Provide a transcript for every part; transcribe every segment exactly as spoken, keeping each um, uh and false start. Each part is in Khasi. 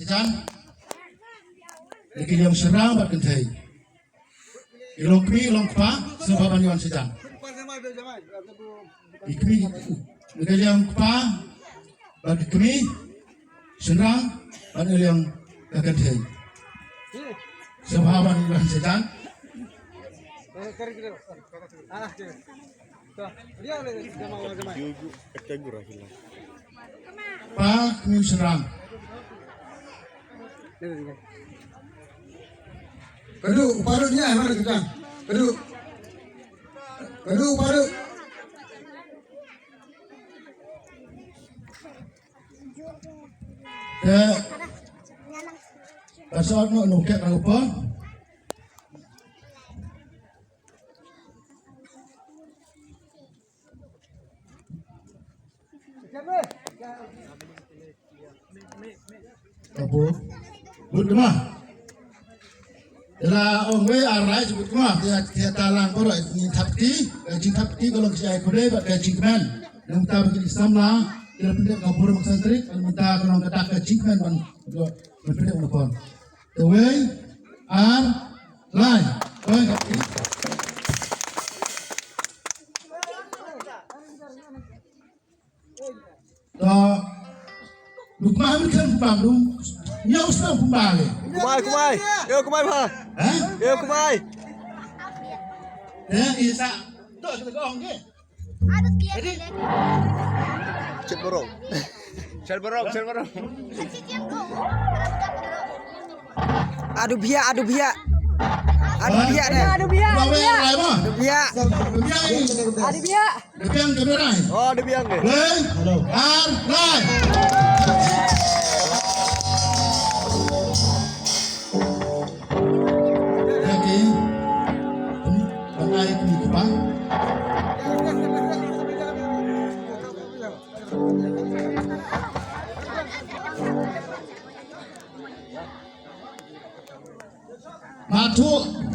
Jan. Ki long shynrang bad kynthei. Ki long kmie, ki long kpa, sngewbha ban ïoh wan sha jan. Ki kmie, ki long kpa, bad ki kmie, shynrang, bad ki long ka kynthei. Sngewbha ban ïoh wan sha jan. Pa kmie shynrang. Ka duk, u pa duk nia, mari kita. Ka duk. Ka duk, u pa duk. Te, ka sot no, no, kek rang pa. Ka bud. Bud kma. Te la ong wei ar lai bud kma. Te, te ta lang baroh ngin thap kti. Ka jingthap kti ka long ka jingkhublei bad ka jingkmen. Nangta ba ki samla ki la pyndep ka burom ka santrik, nangta ka long kata ka jingkmen ban, ban pyndep na pon. Te wei ar lai. Wei ka kti. To, luk ma mi kan pam dum. Nyau sna pum bale. Kumai, kumai. Yo, kumai, ba. Ha? Yo, kumai. Eh, isa. To, kita kong ke. Chet borok. Chet borok, chet borok. Adu bia, adu bia. Adu bia deh. Adu bia, adu bia. Adu bia. Adu bia. Adu bia. Adu bia. Oh, adu bia ke. Hello. Ar, lai. Kaki. Pakai kaki kepala. Matu,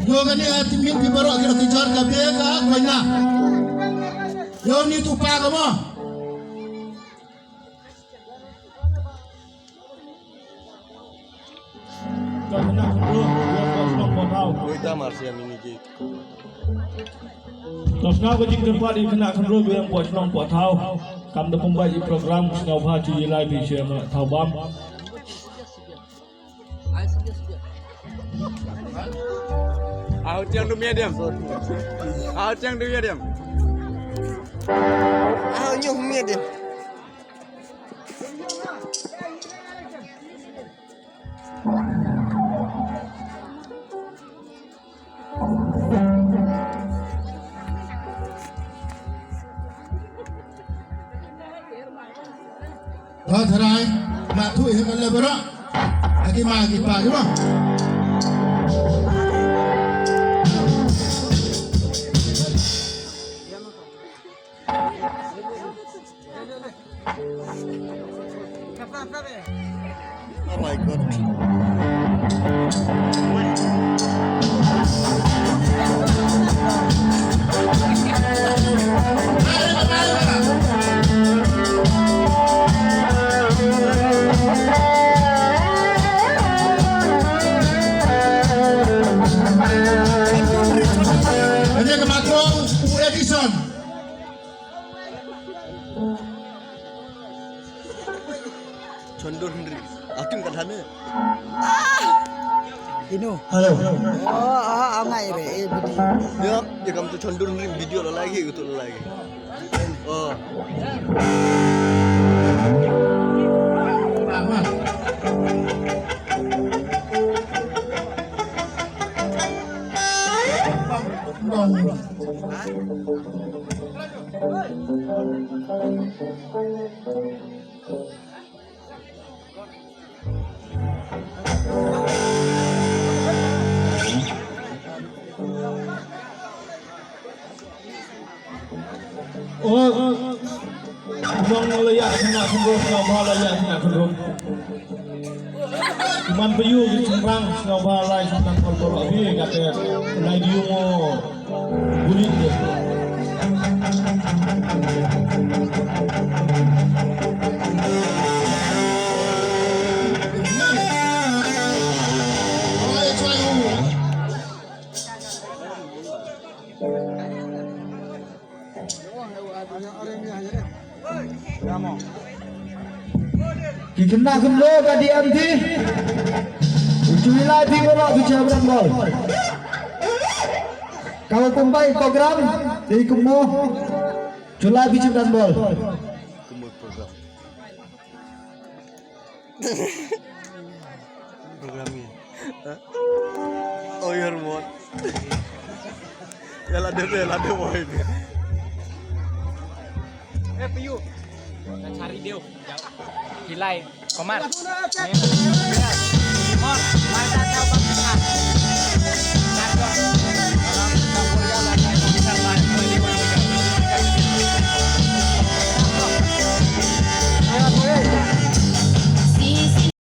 yo kani ati min pi baroh ki ati jar ka be ka koina. Yo ni tu pa ka mo. Ka khynnah khynroo, ïa ka shnong Pohthaw. Wei ta mar sia mini ji. Ka shnong ka jingkyrpad ïa ka khynnah khynroo, ïa ka shnong Pohthaw. Kam da pynbeit ïa program, sngewbha ju ïa lai bishar na thaw bam. Au tiang du medium. Au tiang du medium. Au nyuh medium. Ba tharai, ma thu hi ka le bra. Aki ma aki pa ki ba. Oh my God. Ka dei ka matwang u Edison. Chondur Henry. Ating kat hana. Ino. Hello. Oh, ah, ah, ngai re, eh, bidi. Ya, ya kam tu Chondur Henry video la lagi, gitu la lagi. Oh. Oh, nong la ïa khynnah khynroo, nong ba la ïa khynnah khynroo. Man pynïoh ki shynrang sngewbha lai shynrang kor kor abi kate lai diung o bulit de. Kumno ka D M D. Ju lai phi baroh phi shem run ball. Ka kumbai program dei kumno. Ju lai phi shem run ball. Program ni. Oh, your mod. Ya lah dia, ya lah dia, boy. Eh, Piyu. Nak cari dia. Hilai. Komar. Komar. Mai tak tahu bang.